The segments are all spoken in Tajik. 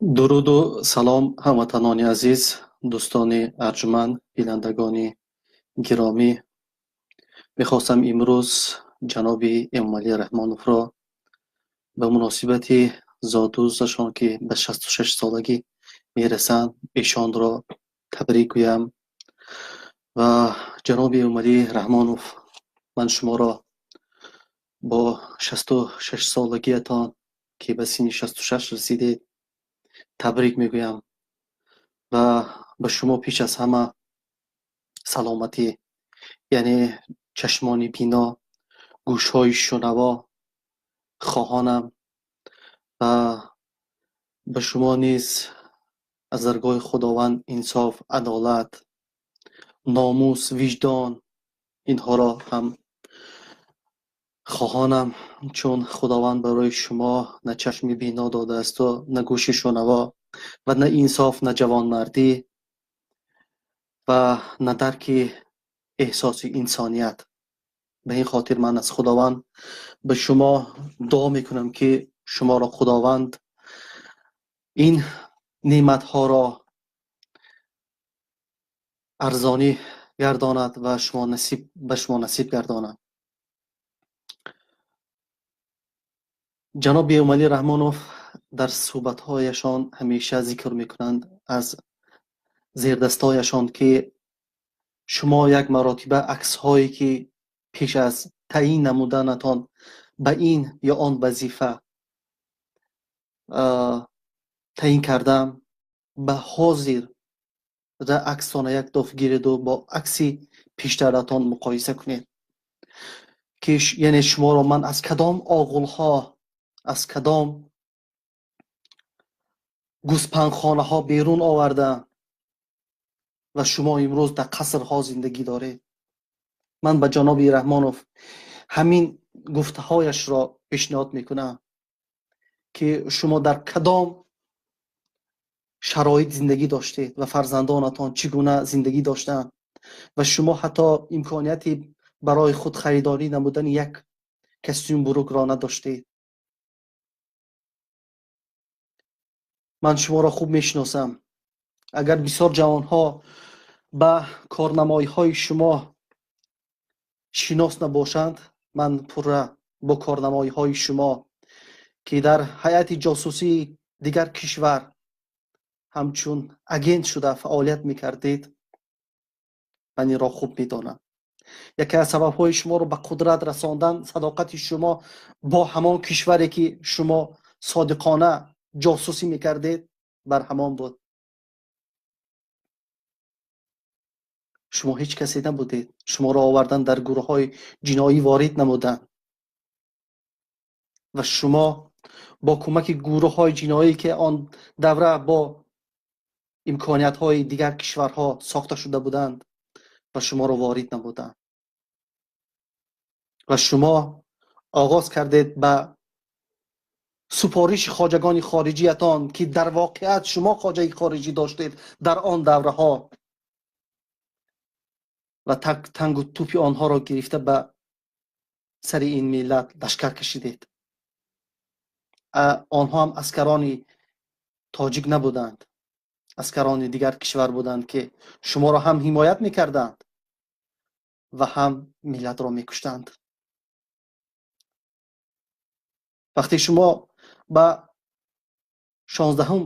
Дуруду салом, ҳамватанони азиз, дӯстони арҷманд, бинандагони гиромӣ. Мехостам имрӯз ҷаноби Эмомалӣ Раҳмоновро ба муносибати зодрӯзашон, ки ба 66 солагӣ мерасанд, эшонро табрик гӯям. Ва ҷаноби Эмомалӣ Раҳмонов, ман шуморо бо 66 солагиятон, ки ба синни 66 расидед, табрик мегӯям ва ба шумо пеш аз ҳама саломатӣ, яъне чашмони бино, гӯшҳои шунаво хоҳонам ва ба шумо низ аз даргоҳи Худованд инсоф, адолат, номус, виҷдон инҳоро ҳам хоҳонам, чун Худованд барои шумо на чашми бино додаасту на гӯши шунаво ва на инсоф, на ҷавонмардӣ ва на дарки эҳсоси инсоният. Ба ин хотир ман аз Худованд ба шумо дуо мекунам, ки шуморо Худованд ин неъматҳоро арзонӣ гардонад ва ба шумо насиб гардонад. Ҷаноби Эмомалӣ Раҳмонов дар суҳбатҳояшон ҳамеша зикр мекунанд аз зердастҳояшон, ки шумо як маротиба аксҳое, ки пеш аз таъин намуданатон ба ин ё он вазифа таъин кардам, ба ҳозир аксона як доф гиреду бо акси пештаратон муқоиса кунед, ки яъне шуморо ман аз кадом оғулҳо, аз кадом гӯспандхонаҳо берун овардам ва шумо имрӯз дар қасрҳо зиндагӣ доред. Ман ба ҷаноби Раҳмонов ҳамин гуфтаҳояшро пешниҳод мекунам, ки шумо дар кадом шароит зиндагӣ доштед ва фарзандонатон чӣ гуна зиндагӣ доштанд ва шумо ҳатто имконияти барои худ харидорӣ намудани як костюм бурукро надоштед. Ман шуморо хуб мешиносам. Агар бисёр ҷавонҳо ба корнамоиҳои шумо шинос набошанд, ман пурра бо корнамоиҳои шумо, ки дар ҳайати ҷосусии дигар кишвар ҳамчун агент шуда фаъолият мекардед, ман инро хуб медонам. Яке аз сабабҳои шуморо ба қудрат расондан садоқати шумо бо ҳамон кишваре, ки шумо содиқона ҷосусӣ мекардед, бар ҳамон буд. Шумо ҳеҷ касе набудед. Шуморо овардан дар гурӯҳҳои ҷиноӣ ворид намуданд ва шумо бо кӯмаки гурӯҳҳои ҷиноӣ, ки он давра бо имкониятҳои дигар кишварҳо сохта шуда буданд, ва шуморо ворид намуданд ва шумо оғоз кардед ба супориши хоҷагони хориҷиятон, ки дар воқеат шумо хоҷаи хориҷӣ доштед дар он давраҳо, ва тангу тӯпи онҳоро гирифта ба сари ин миллат лашкар кашидед. Онҳо ҳам аскарони тоҷик набуданд, аскарони дигар кишвар буданд, ки шуморо ҳам ҳимоят мекарданд ва ҳам миллатро мекуштанд. Вақте шумо ба 16-ум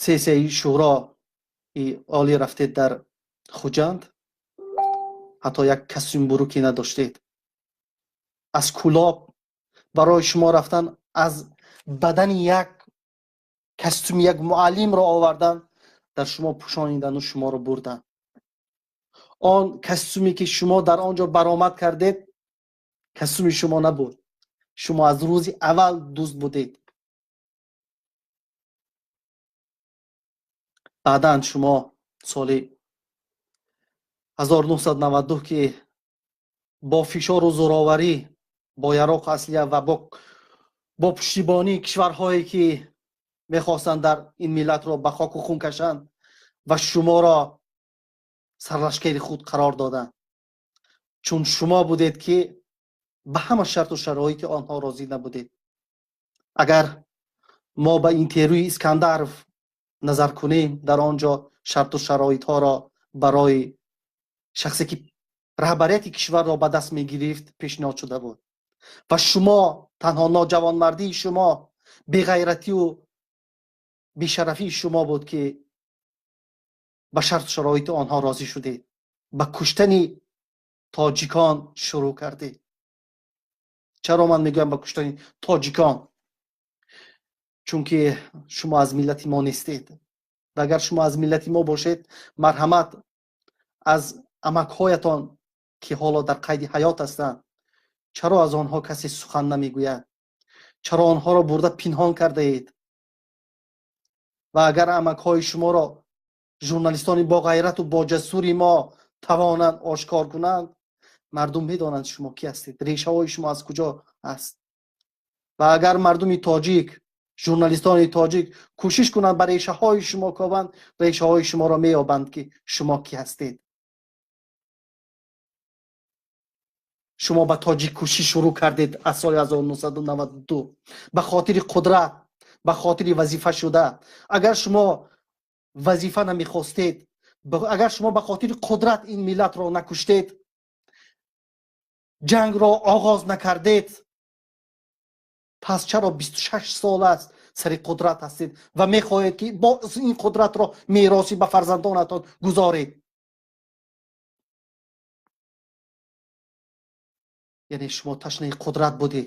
сессияи Шӯрои Олӣ рафтед дар Хуҷанд, ҳатто як костюм бурукӣ надоштед. Аз Кӯлоб барои шумо рафтан аз бадани як костюми як муаллимро овардан, дар шумо пӯшонидану шуморо бурданд. Он костюме, ки шумо дар он ҷо баромад кардед, костюми шумо набуд. Шумо аз рӯзи аввал дӯст будед. Баъдан шумо соли 1992, ки бо фишору зӯроварӣ, бо яроқу аслиҳа ва бо пуштибонии кишварҳое, ки мехостанд дар ин миллатро ба хоку хун кашанд ва шуморо сарлашкари худ қарор доданд, чун шумо будед, ки ба ҳама шарту шароити онҳо розӣ набудед. Агар Мо ба интервюи Искандаров назар кунем, дар он ҷо шарту шароитҳоро барои шахсе ки раҳбарияти кишварро ба даст мегирифт пешниҳод шуда буд. Ва шумо танҳо ноҷавонмардии шумо, беғайратию бешарафии шумо буд, ки ба шарту шароити онҳо розӣ шудед, ба куштани тоҷикон шурӯъ кардед. Чаро ман мегӯям ба куштани тоҷикон? Чунки шумо аз миллати мо нестед. Ва агар шумо аз миллати мо бошед, марҳамат аз амакҳоятон, ки ҳоло дар қайди ҳаёт ҳастанд, чаро аз онҳо касе сухан намегӯяд? Чаро онҳоро бурда пинҳон кардаед? Ва агар амакҳои шуморо журналистони боғайрату боҷасури мо тавонанд ошкор кунанд, мардум медонанд шумо ки ҳастед, решаҳои шумо аз куҷо аст. Ва агар мардуми тоҷик, журналистони тоҷик кӯшиш кунанд ба решаҳои шумо кобанд, решаҳои шуморо меёбанд, ки шумо ки ҳастед. Шумо ба тоҷиккушӣ шурӯъ кардед аз соли 1992 ба хотири қудрат, ба хотири вазифа шуда. Агар шумо вазифа намехостед, агар шумо ба хотири қудрат ин миллатро накуштед, ҷангро оғоз накардед, пас чаро 26 сол аст сари қудрат ҳастед ва мехоҳед, ки боз ин қудратро меросӣ ба фарзандонатон гузоред? Яъне шумо ташнаи қудрат будед,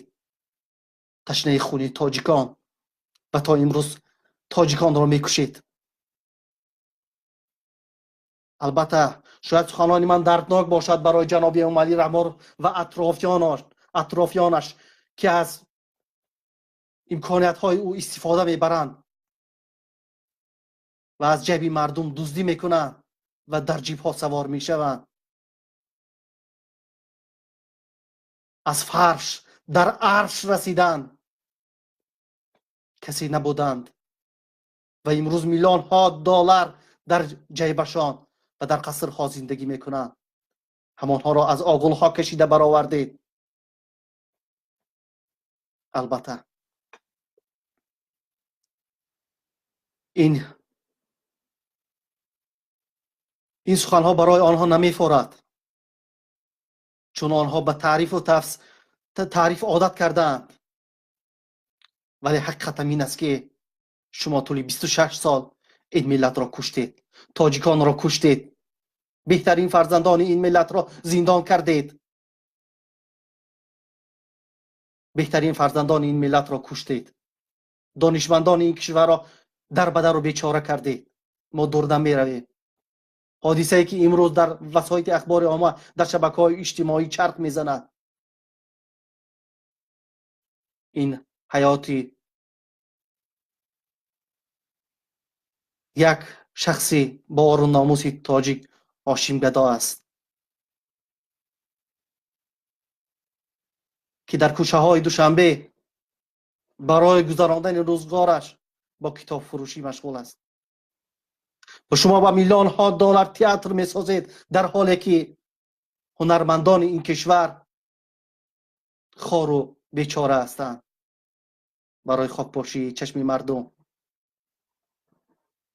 ташнаи хуни тоҷикон, ва то имрӯз тоҷиконро мекушед. Албатта, шояд суханони ман дарднок бошад барои ҷаноби Эмомалӣ Раҳмон ва атрофиёнаш, ки аз имкониятҳои ӯ истифода мебаранд ва аз ҷайби мардум дуздӣ мекунанд ва дар ҷибҳо савор мешаванд. Аз фарш дар арш расиданд, касе набуданд ва имрӯз миллионҳо доллар дар ҷайбашон ва дар қасрҳо зиндагӣ мекунанд. Ҳамонҳоро аз оғулҳо кашида баровардед. Албатта, ин суханҳо барои онҳо намефорад, чун онҳо ба таърифу таъриф одат кардаанд. Вале ҳақиқатам ин аст, ки шумо тӯли 26 сол ин миллатро куштед, тоҷиконро куштед, беҳтарин фарзандони ин миллатро зиндон кардед, беҳтарин фарзандони ин миллатро куштед, донишмандони ин кишварро дарбадару бечора кардед. Мо дур намеравем. Ҳодисае ки имрӯз дар васоити ахбори омма, дар шабакаҳои иҷтимоӣ чарх мезанад, ин ҳаёти як шахси бо ору номуси тоҷик Ҳошимгадо аст, ки дар кӯчаҳои Душанбе барои гузарондани рӯзгораш бо китобфурӯшӣ машғул аст. Ва шумо ба миллионҳо доллар театр месозед, дар ҳоле ки ҳунармандони ин кишвар хору бечора ҳастанд барои хокпошии чашми мардум.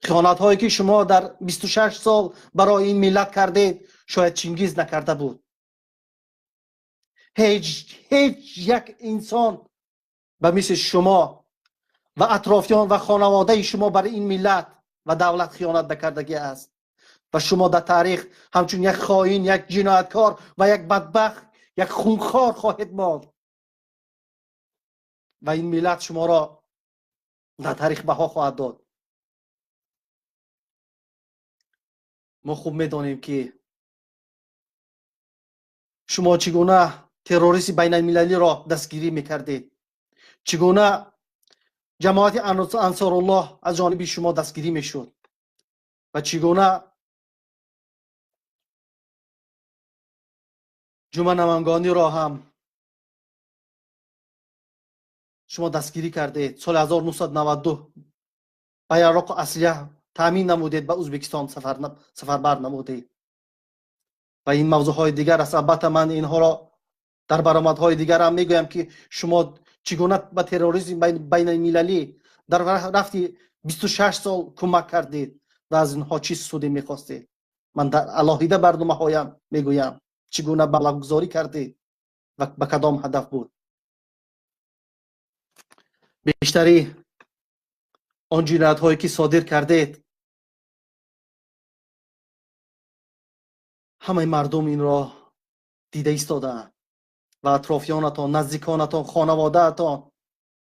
Хиёнатҳое ки шумо дар 26 сол барои ин миллат кардед, шояд Чингиз накарда буд. Ҳеҷ як инсон ба мисли шумо ва атрофиён ва хонаводаи шумо барои ин миллат ва давлат хиёнат накардагӣ аст. Ва шумо дар таърих ҳамчун як хоин, як ҷинояткор ва як бадбахт, як хунхор хоҳед монд. Ва ин миллат шуморо дар таърих баҳо хоҳад дод. Мо хуб медонем, ки шумо чӣ гуна террористи байналмилалиро дастгирӣ мекардед, чӣ гуна ҷамоати Ансоруллоҳ аз ҷониби шумо дастгирӣ мешуд ва чӣ гуна Ҷума Намангониро ҳам шумо дастгирӣ кардед. Соли 1992 ба яроқу аслиҳа таъмин намудед, ба Ӯзбекистон сафарбар намудед. Ва ин мавзӯъҳои дигар аст. Албатта, ман инҳоро дар баромадҳои дигар ҳам мегӯям, ки шумо чӣ гуна ба терроризми байналмилалӣ Дар рафти 26 сол кӯмак кардед ва аз инҳо чӣ суде мехостед? Ман дар алоҳида барномаҳоям мегӯям, чӣ гуна маблағгузорӣ кардед ва ба кадом ҳадаф буд. Бештари он ҷиноятҳое ки содир кардед, ҳамаи мардум инро дида истодаанд ва атрофиёнатон, наздиконатон, хонаводаатон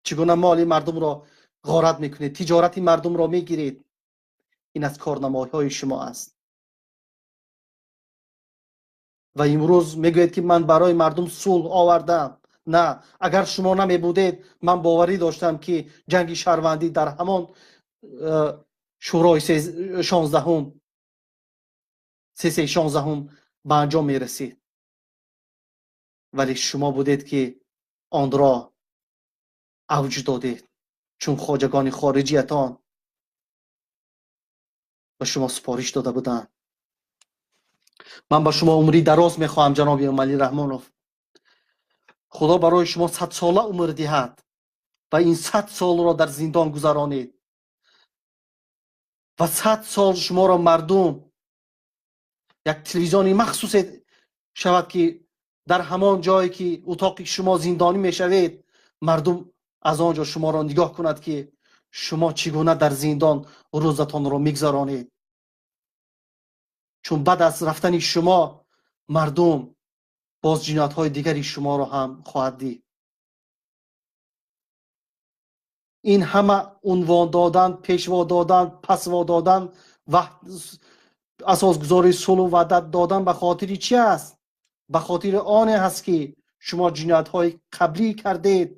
чӣ гуна моли мардумро ғорат мекунед, тиҷорати мардумро мегиред. Ин аз корнамоиҳои шумо аст. Ва имрӯз мегӯед ки ман барои мардум сулҳ овардам. На, агар шумо намебудед, ман боварӣ доштам ки ҷанги шаҳрвандӣ дар ҳамон шӯрои шонздаҳум, сесаи шонздаҳум ба анҷом мерасид. Вале шумо будед ки онро авҷ додед, чун хоҷагони хориҷиятон ба шумо супориш дода буданд. Ман ба шумо умри дароз мехоҳам, ҷаноби Эмомалӣ Раҳмонов. Худо барои шумо 100 сола умр диҳад ва ин 100 солро дар зиндон гузаронед ва 100 сол шуморо мардум як телевизиони махсусе шавад ки дар ҳамон ҷое ки утоқи шумо зиндонӣ мешавед, мардум аз он ҷо шуморо нигоҳ кунад ки шумо чӣ гуна дар зиндон рӯзатонро мегузаронед. Чун баъд аз рафтани шумо мардум боз ҷиноятҳои дигари шуморо ҳам хоҳад дид. Ин ҳама унвон додан, пешво додан, пасво додан ва асосгузори сулҳу ваҳдат додан ба хотири чи аст? Ба хотири оне ҳаст ки шумо ҷиноятҳои қаблӣ кардед,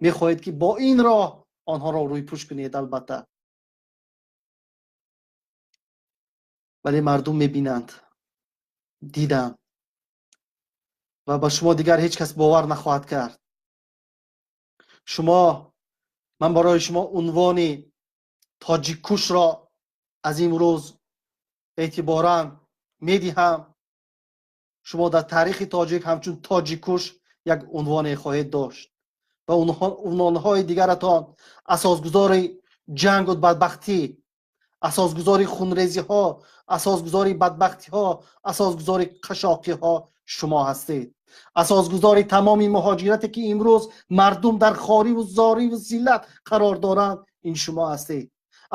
мехоҳед ки бо ин роҳ онҳоро рӯйпӯш кунед. Албатта, вале мардум мебинанд, диданд ва ба шумо дигар ҳеҷ кас бовар нахоҳад кард. Шумо, ман барои шумо унвони тоҷиккушро аз имрӯз эътиборан медиҳам. Шумо дар таърихи тоҷик ҳамчун тоҷиккуш як унвоне хоҳед дошт ва унвонҳои дигаратон асосгузори ҷангу бадбахтӣ, асосгузори хунрезиҳо, асосгузори бадбахтиҳо, асосгузори қашоқиҳо шумо ҳастед. Асосгузори тамоми муҳоҷирате ки имрӯз мардум дар хориву зориву зиллат қарор доранд, ин шумо ҳастед.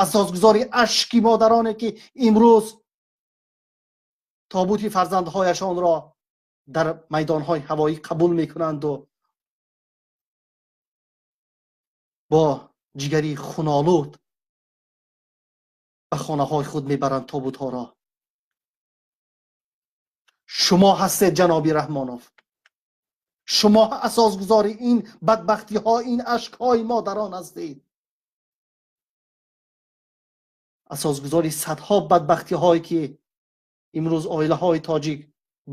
Асосгузори ашки модароне ки имрӯз тобути фарзандҳояшонро дар майдонҳои ҳавоӣ қабул мекунанду бо ҷигари хунолуд ба хонаҳои худ мебаранд тобутҳоро. Шумо ҳастед, ҷаноби Раҳмонов. Шумо асосгузори ин бадбахтиҳо, ин ашкҳои модарон ҳастед. Асосгузори садҳо бадбахтиҳое ки имрӯз оилаҳои тоҷик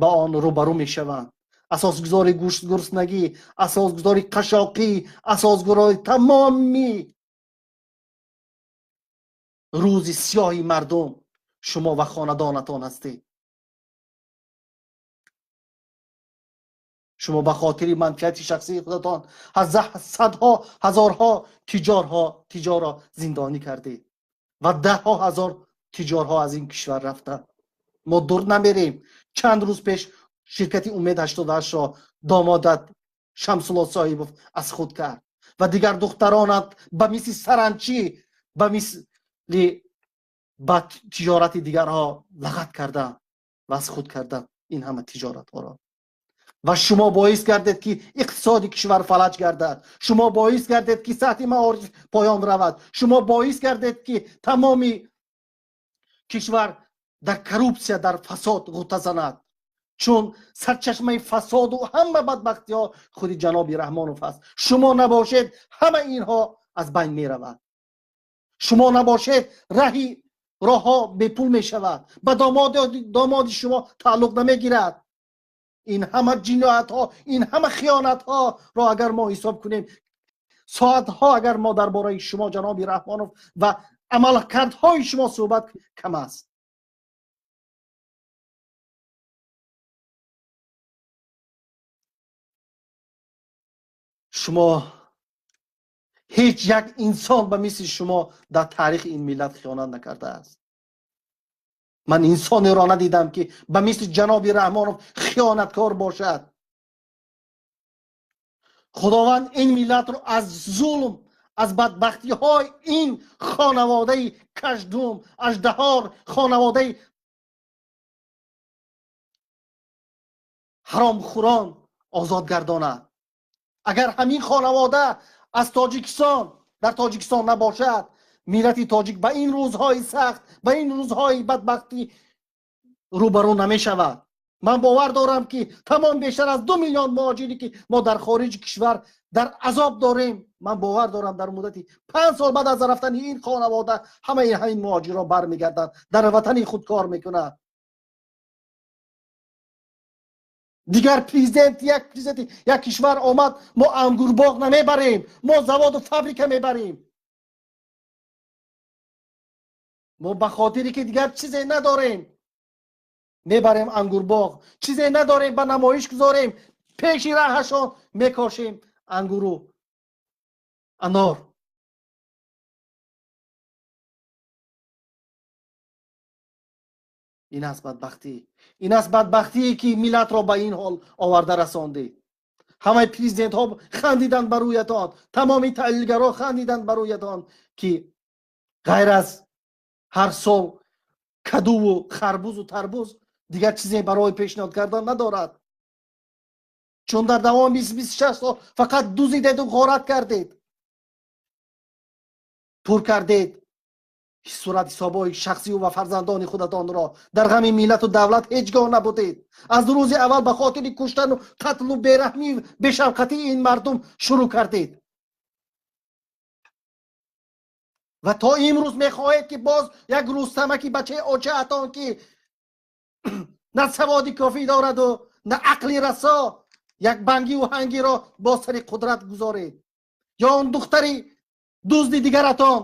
ба он рӯбарӯ мешаванд. Асосгузори гӯштгуруснагӣ, асосгузори қашоқӣ, асосгузори тамоми рӯзи сиёҳи мардум шумо ва хонадонатон ҳастед. Шумо ба хотири манфиати шахсии худатон садҳо ҳазорҳо тиҷорро зиндонӣ кардед ва даҳҳо ҳазор тиҷорҳо аз ин кишвар рафтанд. Мо дур намерем. Чанд рӯз пеш ширкати Умед 88-ро домодат Шамсулло Соҳибов аз худ кард ва дигар духтаронат ба мисли саранчӣ, ба мисли ба тиҷорати дигарҳо лағат карданд ва аз худ карданд ин ҳама тиҷоратҳоро. Ва шумо боис гардед ки иқтисоди кишвар фалаҷ гардад. Шумо боис гардед ки сатҳи маориф поён равад. Шумо боис гардед ки тамоми кишвар дар коррупсия, дар фасод ғӯта занад. Чун сарчашмаи фасоду ҳама бадбахтиҳо худи ҷаноби Раҳмонов аст. Шумо набошед, ҳама инҳо аз байн меравад. Шумо набошед, раҳи роҳҳо бепул мешавад. Ба домоди шумо тааллуқ намегирад. Ин ҳама ҷиноятҳо, ин ҳама хиёнатҳоро агар мо ҳисоб кунем, соатҳо агар мо дар бораи шумо ҷаноби Раҳмонов ва амалкардҳои шумо суҳбат кам аст. Шумо Ҳеҷ як инсон ба мисли шумо дар таърихи ин миллат хиёнат накардааст. Ман инсонеро надидам, ки ба мисли ҷаноби Раҳмонов хиёнаткор бошад. Худованд ин миллатро аз зулм, аз бадбахтиҳои ин хонаводаи каждум, аждаҳор, хонаводаи ҳаромхӯрон озод гардонад. Агар ҳамин хонавода аз Тоҷикистон, дар Тоҷикистон набошад, миллати тоҷик ба ин рӯзҳои сахт, ба ин рӯзҳои бадбахтӣ рӯбарӯ намешавад. Ман бовар дорам, ки тамом бештар аз 2 миллион муҳоҷире, ки мо дар хориҷи кишвар дар азоб дорем, ман бовар дорам, дар муддати 5 сол баъд аз рафтани ин хонавода ҳамаи ҳамин муҳоҷирон бармегарданд, дар ватани худ кор мекунанд. Дигар президент, як президенти як кишвар омад, мо ангурбоғ намебарем, мо заводу фабрика мебарем. Мо ба хотире ки дигар чизе надорем мебарем ангурбоғ, чизе надорем ба намоиш гузорем, пеши раҳашон мекошем ангуру анор. Ин аст бадбахтӣ, ин аст бадбахтие, ки миллатро ба ин ҳол оварда расондед. Ҳамаи президентҳо хандиданд ба рӯятон, тамоми таҳлилгарҳо хандиданд ба рӯятон, ки ғайр аз ҳар сол кадуву харбузу тарбуз дигар чизе барои пешниҳод кардан надорад. Чун дар давоми 26 сол фақат дузидеду ғорат кардед, пур кардед сурат ҳисобҳои шахсию ва фарзандони худатонро. Дар ғами миллату давлат ҳеҷ гоҳ набудед. Аз рӯзи аввал ба хотири куштану қатлу бераҳмӣ, бешавқатии ин мардум шурӯъ кардед ва то имрӯз мехоҳед, ки боз як рӯзтамаки бачаи очаатон, ки на саводи кофӣ дораду на ақли расо, як бангиву ҳангиро боз сари қудрат гузоред, ё он духтари дузди дигаратон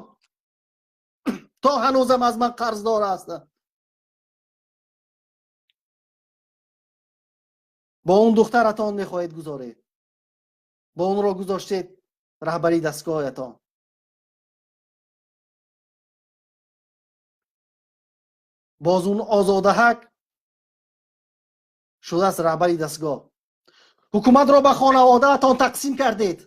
то ҳанӯзам аз ман қарздор аст, бо он духтаратон мехоҳед гузоред, бо онро гузоштед раҳбари дастгоҳаятон. Боз он Озодаҳак шудааст раҳбари дастгоҳ. Ҳукуматро ба хонаводаатон тақсим кардед,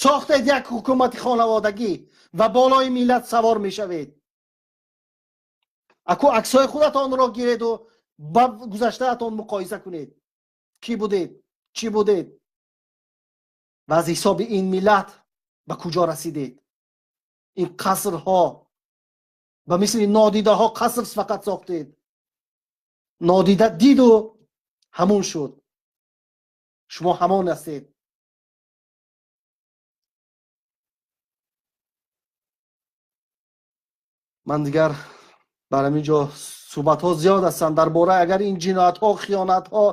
сохтед як ҳукумати хонаводагӣ ва болои миллат савор мешавед. Аку аксҳои худатонро гиреду ба гузаштаатон муқоиса кунед, кӣ будед, чӣ будед ва аз ҳисоби ин миллат ба куҷо расидед. Ин қасрҳо ба мисли нодидаҳо қаср фақат сохтед, нодида диду ҳамон шуд. Шумо ҳамон ҳастед. Ман дигар бар ҳамин ҷо суҳбатҳо зиёд ҳастанд дар бораи агар ин ҷиноятҳо, хиёнатҳо,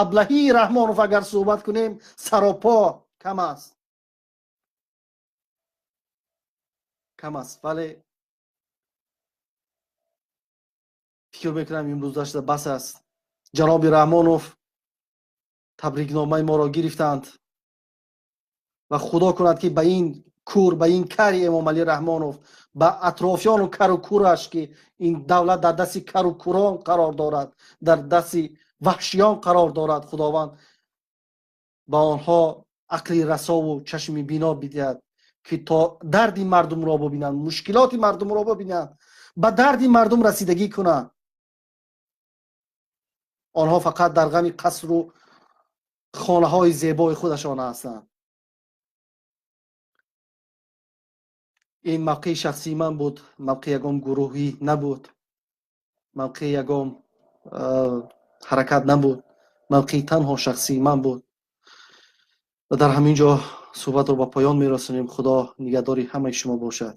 аблаҳии Раҳмонов агар суҳбат кунем, саропо кам аст, кам аст. Вале фикр мекунам, имрӯз дашта бас аст. Ҷаноби Раҳмонов табрикномаи моро гирифтанд ва худо кунад, ки ба ин кур, ба ин кари Эмомалӣ Раҳмонов, ба атрофиёну кару кураш, ки ин давлат дар дасти кару курон қарор дорад, дар дасти ваҳшиён қарор дорад, Худованд ба онҳо ақли расову чашми бино бидиҳад, ки то дарди мардумро бибинанд, мушкилоти мардумро бибинанд, ба дарди мардум расидагӣ кунанд. Онҳо фақат дар ғами қасру хонаҳои зебои худашон ҳастанд. Ин мавқеи шахсии ман буд, мавқеи ягон гурӯҳӣ набуд, мавқеи ягон ҳаракат набуд, мавқеи танҳо шахсии ман буд. Ва дар ҳамин ҷо суҳбатро ба поён мерасонем. Худо нигаҳдори ҳамаи шумо бошад.